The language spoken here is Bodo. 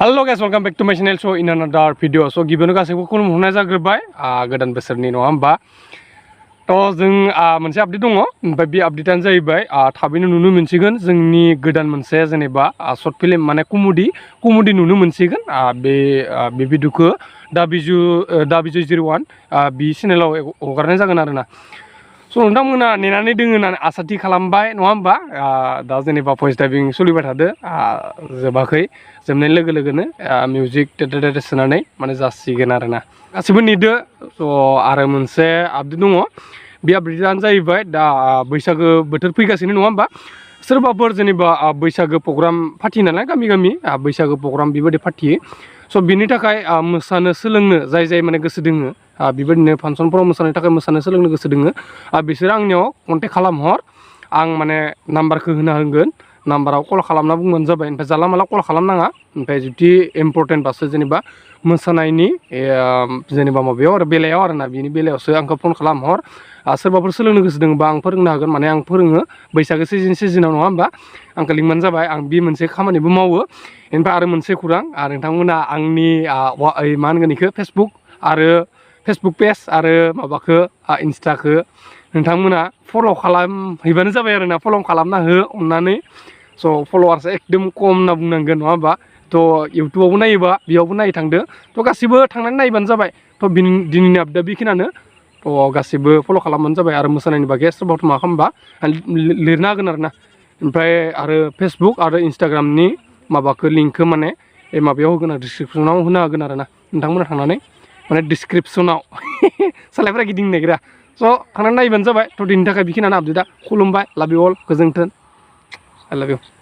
Hello guys, welcome back to my channel. So in another video. So गिबियावनो गासैबो खुलुमनाय जाग्रोबाय गोदान बोसोरनि नङा होमबा थ' जों मोनसे आपडेट दङ ओमफ्राय बे आपडेटानो जाहैबाय थाबैनो नुनो मोनसिगोन जोंनि गोदान मोनसे जेनेबा शर्ट फिल्म माने कमेडि नुनो मोनसिगोन बे भिडिअखौ दा बिजय 01 बि चेनेलाव हगारनाय जागोन आरोना स' नोंथांमोना नेनानै दोङो होननानै आसा थि खालामबाय नङा होमबा दा जेनेबा भइस डाबिं सोलिबाय थादो जोबाखै जोबनाय लोगो लोगोनो मिउजिक सोनानै माने जासिगोन आरोना गासिबो नेदो स' आरो मोनसे आपडेट दङ बे आपडेटानो जाहैबाय दा बैसागो बोथोर फैगासिनो नङा होमबा सोरबाफोर जेनेबा बैसागो प्रग्राम फाथियो नालाय गामि गामि बैसागो प्रग्राम बेबायदि फाथियो स' बिनि थाखाय मोसानो सोलोंनो जाय माने गोसो दोङो बेबायदिनो फांसनफोराव मोसानो थाखाय मोसानो सोलोंनो गोसो दोङो बिसोरो आंनियाव कन्टेक्ट खालामहर आं माने नाम्बारखौ होना होगोन नाम्बाराव कल खालामना बुंबानो जाबाय ओमफ्राय जाला माला कल खालामनाङा ओमफ्राय जुदि इम्परटेन्टबासो जेनेबा मोसानायनि जेनेबा माबायाव आरो बेलायाव आरोना बिनि बेलायावसो आंखौ फन खालामहर सोरबाफोर सोलोंनो गोसो दङबा आं फोरोंनो हागोन माने आं फोरोङो बैसागो सिजोनाव नङा होमबा आंखौ लिंबानो जाबाय आं बे मोनसे खामानिबो मावो ओमफ्राय आरो मोनसे खौरां नोंथांमोना आंनि मा होनगोन बेखौ फेसबुक पेज आरो माबाखौ इन्स्टाखौ नोंथांमोना फल' खालामहैबानो जाबाय आरोना फल' खालामना हो अननानै स' फल'वार्सआ एकदम खम होनना बुंनांगोन नङा होमबा थ' इउटुबावबो नायोबा बेयावबो नायै थांदो थ' गासिबो थांनानै नायबानो जाबाय थ' दिनैनि आपडेटआ बेखिनियानो थ' गासिबो फल' खालामबानो जाबाय आरो मोसानायनि बागै सोरबाथ' मा खालामबा लिरना होगोन आरोना ओमफ्राय आरो फेसबुक आरो इन्सटाग्रामनि माबाखौ लिंकखौ माने माबायाव होगोन आरो डिसक्रिपसनाव होना होगोन आरोना नोंथांमोना थांनानै माने डिसक्रिपसनाव सालायफ्रा गिदिंनो नागिरा स' थांनानै नायबानो जाबाय थ' दिनैनि थाखाय बेखिनियानो आपडेटआ खुलुमबाय लाभ इउ अल गोजोन्थों I love you